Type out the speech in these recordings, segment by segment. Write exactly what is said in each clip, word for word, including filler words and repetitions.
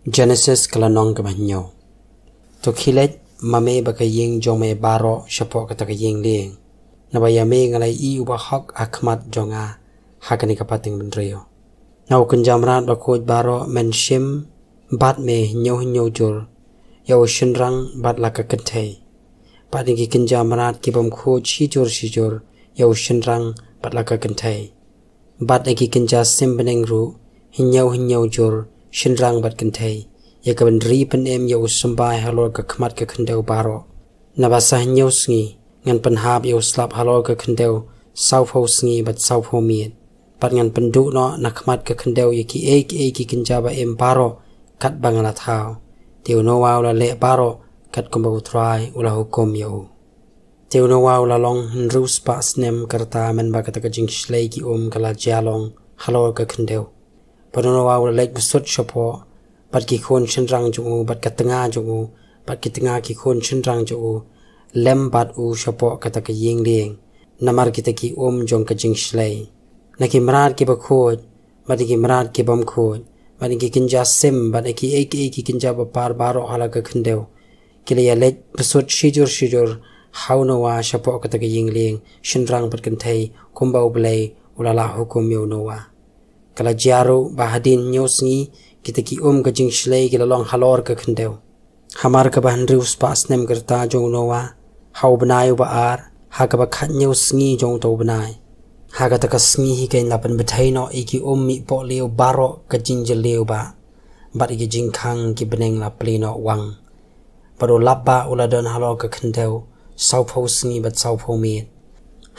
Genesis ka lynnong kaba hynñiew. To khie leit ma me bad ka ïing jong me baroh shapoh kata ka ïing lieng, naba ïa me nga la ïohi uba hok ha khmat jong nga ha kane ka pateng bynriew. Na u kynja mrad bakhuid baroh men shim bad me hynñiew hynñiew jur ïa u shynrang bad la ka kynthei, bad na ki kynja mrad ki bym khuid shi jur shi jur ïa u shynrang bad la ka kynthei, bad na ki kynja sim bneng ruh hynñiew hynñiew jur shynrang bad kynthei, ïa ka ban ri pynim ïa u symbai halor ka khmat ka khyndew baroh. Naba sa hynñiew sngi ngan pynhap ïa u slap halor ka khyndew sawphew sngi bad sawphew miet, bad ngan pynduh noh na khmat ka khyndew ïa kiei kiei ki kynja ba im baroh katba nga la thaw. Te u Noah u la leh baroh katkum ba U Trai u la hukum ïa u. Te u Noah u la long hynriew spah snem ka rta mynba kata ka jingshlei ki um ka la jia long halor ka khyndew. Bad u Noah u la leit bsut shapoh, bad ki khun shynrang jong u, bad ka tnga jong u, bad ki tnga ki khun shynrang jong u, lem bad u shapoh kata ka ïing lieng, namar kita ki um jong ka jingshlei. Na ki mrad ki bakhuid, bad na ki mrad ki bym khuid, bad na ki kynja sim, bad na kiei kiei ki kynja bapar baroh ha la ka khyndew, ki la ïa leit bsut shi jur shi jur ha u Noah shapoh kata ka ïing lieng, shynrang bad kynthei, kumba U Blei u la lah hukum ïa u Noah. Ka la jia ruh ba hadien hynñiew sngi kita ki um ka jingshlei ki la long halor ka khyndew. Hamar kaba hynriew spah snem ka rta jong u Noah, ha u bnai uba ar, ha kaba khathynñiew sngi jong uta u bnai, ha kata ka sngi hi keiñ la pynbthei noh ïa ki um mih pohliew baroh ka jingjylliew bah, bad ïa ki jingkhang ki bneng la plie noh wang. Bad u lap bah u la don halor ka khyndew sawphew sngi bad sawphew miet.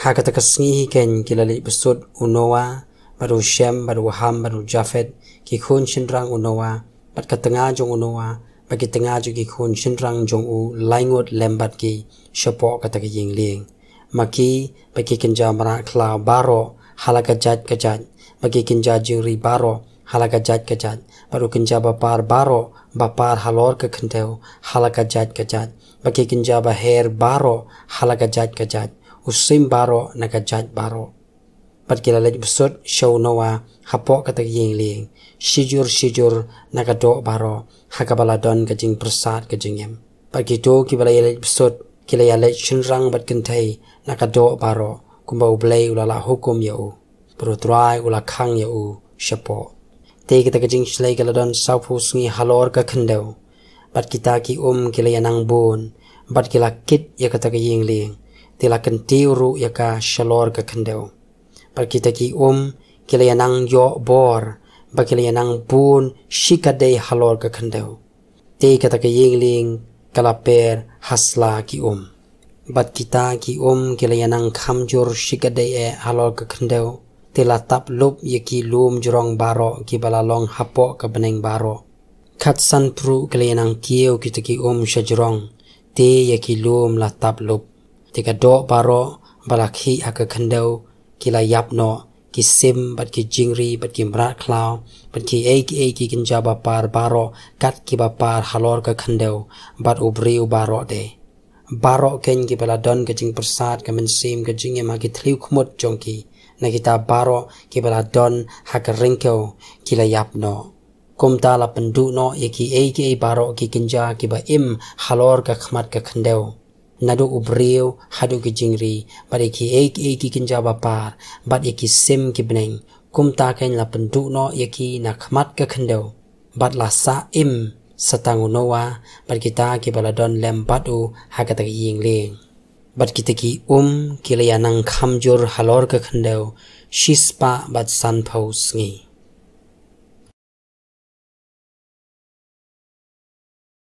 Ha kata ka sngi hi keiñ ki la leit bsut u Noah, bad u Shem, bad u Ham, bad u Japhet, ki khun shynrang u Noah, bad ka tnga jong u Noah, bad ki tnga jong ki khun shynrang jong u laingut lem bad ki, shapoh kata ka ïing lieng. Ma ki, bad ki kynja mrad khlaw baroh ha la ka jaid ka jaid, bad ki kynja jingri baroh ha la ka jaid ka jaid, bad u kynja bapar baroh ba par halor ka khyndew ha la ka jaid ka jaid, bad ki kynja baher baroh ha la ka jaid ka jaid, u sim baroh na ka jaid baroh. Bad ki la leit bsut sha u Noah hapoh kata ka ïing lieng, shi jur shi jur na ka doh baroh, ha kaba la don ka jingpyrsad ka jingim. Bad kito kiba la ïa leit bsut ki la ïa leit shynrang bad kynthei na ka doh baroh, kumba U Blei u la lah hukum ïa u. Bad U Trai u la khang ïa u shapoh. Te kata ka jingshlei ka la don sawphew sngi halor ka khyndew. Bad kita ki um ki la ïa nang bun, bad ki la kit ïa kata ka ïing lieng, te la kyntiew ruh ïa ka shalor ka khyndew. Bad kita ki um ki la ïa nang ïoh bor, bad ki la ïa nang bun shikatdei halor ka khyndew. Te kata ka ïing lieng ka la per ha sla ki um. Bad kita ki um ki la ïa nang kham jur shikatdei eh halor ka khyndew, te la tap lup ïa ki lum jrong baroh kiba la long hapoh ka bneng baroh. Khatsan pruh ki la ïa nang kiew kita ki um sha jrong, te ïa ki lum la tap lup. Te ka doh baroh ba la khih ha ka khyndew ki la ïap noh, ki sim bad ki jingri bad ki mrad khlaw, bad kiei kiei ki kynja bapar baroh kat kiba par halor ka khyndew, bad u briew baroh de. Baroh keiñ kiba la don ka jingpyrsad ka mynsiem ka jingim ha ki thliew khmut jong ki, na kita baroh kiba la don ha ka ryngkew, ki la ïap noh. Kumta la pynduh noh ïa kiei kiei baroh ki kynja kiba im halor ka khmat ka khyndew, naduh u briew haduh ki jingri, bad ïa kiei kiei ki kynja bapar, bad ïa ki sim ki bneng. Kumta keiñ la pynduh noh ïa ki na khmat ka khyndew, bad la sah im sa tang u Noah bad kita kiba la don lem bad u ha kata ka ïing lieng. Bad kita ki um ki la ïa nang kham jur halor ka khyndew shispah bad sanphew sngi.